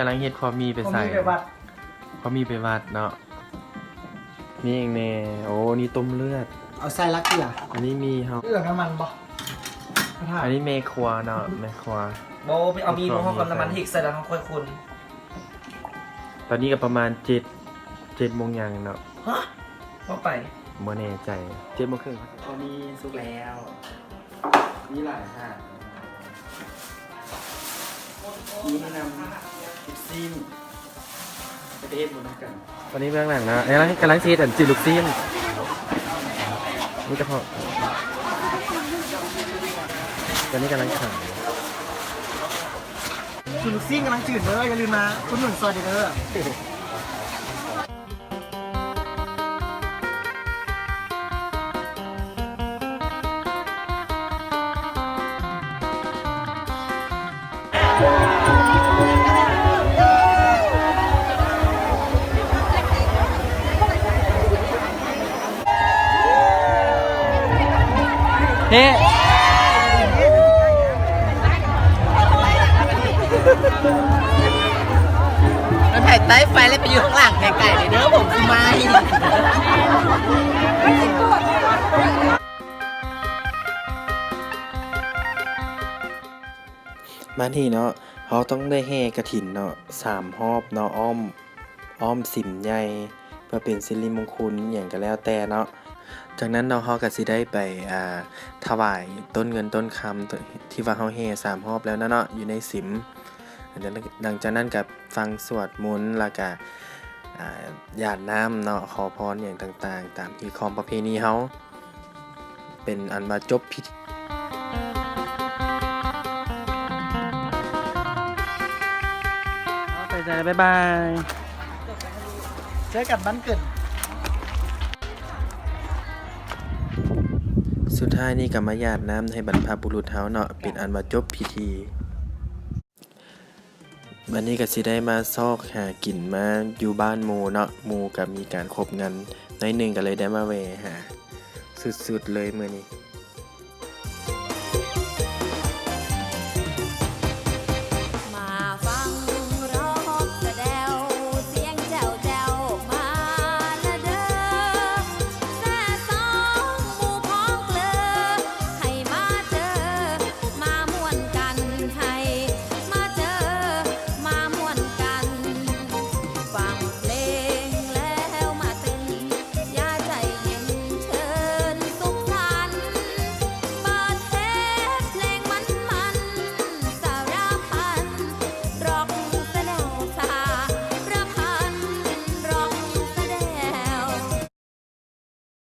ກຳລັງເຮັດຄວາມມີໄປໃສ່ ຄວາມມີໄປວັດ ຄວາມມີໄປວັດເນາະ. ມີຫຍັງແດ່? ໂອ້ ນີ້ຕົ້ມເລືອດ ເອົາໃສ່ລັກເກືອ ອັນນີ້ມີເຮົາ ເກືອ ນ້ຳມັນບໍ່? ອັນນີ້ແມ່ຄົວເນາະ ແມ່ຄົວ ບໍ່ ໄປເອົາມີບໍ່ ເຮົາກໍນ້ຳມັນ ເຮັດໃສ່ແລ້ວເຮົາຄ່ອຍຄົນ. ຕອນນີ້ກໍປະມານເຈັດ ເຈັດໂມງຫຍັງເນາະ. ຮະ ວ່າໄປ ບໍ່ແນ່ໃຈ ເຈັດໂມງເຄິ່ງ. ຕອນນີ້ສຸກແລ້ວ ມີຫຼາຍຫາກ ມີແນະນຳລູກຊີ້ນ ໄປເຮັດບຸນນຳກັນ. ຕອນນີ້ເບື້ອງຫຼັງນະ ກຳລັງ ກຳລັງຊິເຮັດອັນຈື່ລູກຊີ້ນ ມີກະເພາະ ຕອນນີ້ກຳລັງຂາຍ ຈື່ລູກຊີ້ນກຳລັງຈືດເດີ ຢ່າລືມມາອຸດໜູນຊ່ອຍເດີ. ເຮ ມັນພາຍໃຕ້ໄຟ ແລ້ວໄປຢູ່ຂ້າງຫຼັງໄກໆເດີ ຜົມຊິໄໝ້. ມານີ້ເນາະ ເຮົາຕ້ອງໄດ້ແຫ່ກະຖິນເນາະ ສາມຮອບເນາະ ອ້ອມ ອ້ອມສິມໃຫຍ່ ເພື່ອເປັນສິລິມົງຄຸນຫຍັງກໍແລ້ວແຕ່ເນາະ. ຈາກນັ້ນເນາະ ເຮົາກໍຊິໄດ້ໄປ ອ່າ ຖວາຍຕົ້ນເງິນຕົ້ນຄຳ ທີ່ວ່າເຮົາແຫ່ສາມຮອບແລ້ວນະເນາະ ຢູ່ໃນສິມ. ຫຼັງຈາກນັ້ນກໍຟັງສວດມົນ ແລ້ວກໍ ອ່າ ຢາດນ້ຳເນາະ ຂໍພອນຫຍັງຕ່າງໆ ຕາມຮີດຄອງປະເພນີເຮົາ ເປັນອັນວ່າຈົບພິທີ. ໄປແລ້ວ ບາຍບາຍ ເຈີກັນບ້ານເກີດ. ສຸດທ້າຍນີ້ກໍມາຢາດນ້ຳໃຫ້ບັນພະບຸລຸດເຮົາເນາະ ເປັນອັນວ່າຈົບພິທີ. ບັດນີ້ກໍຊິໄດ້ມາຊອກຫາກິນ ມາຢູ່ບ້ານໝູ່ເນາະ ໝູ່ກໍມີການຄົບງານໜ້ອຍໜຶ່ງ ກໍເລີຍໄດ້ມາແວ່ຫາ ສຸດໆເລີຍມື້ນີ້.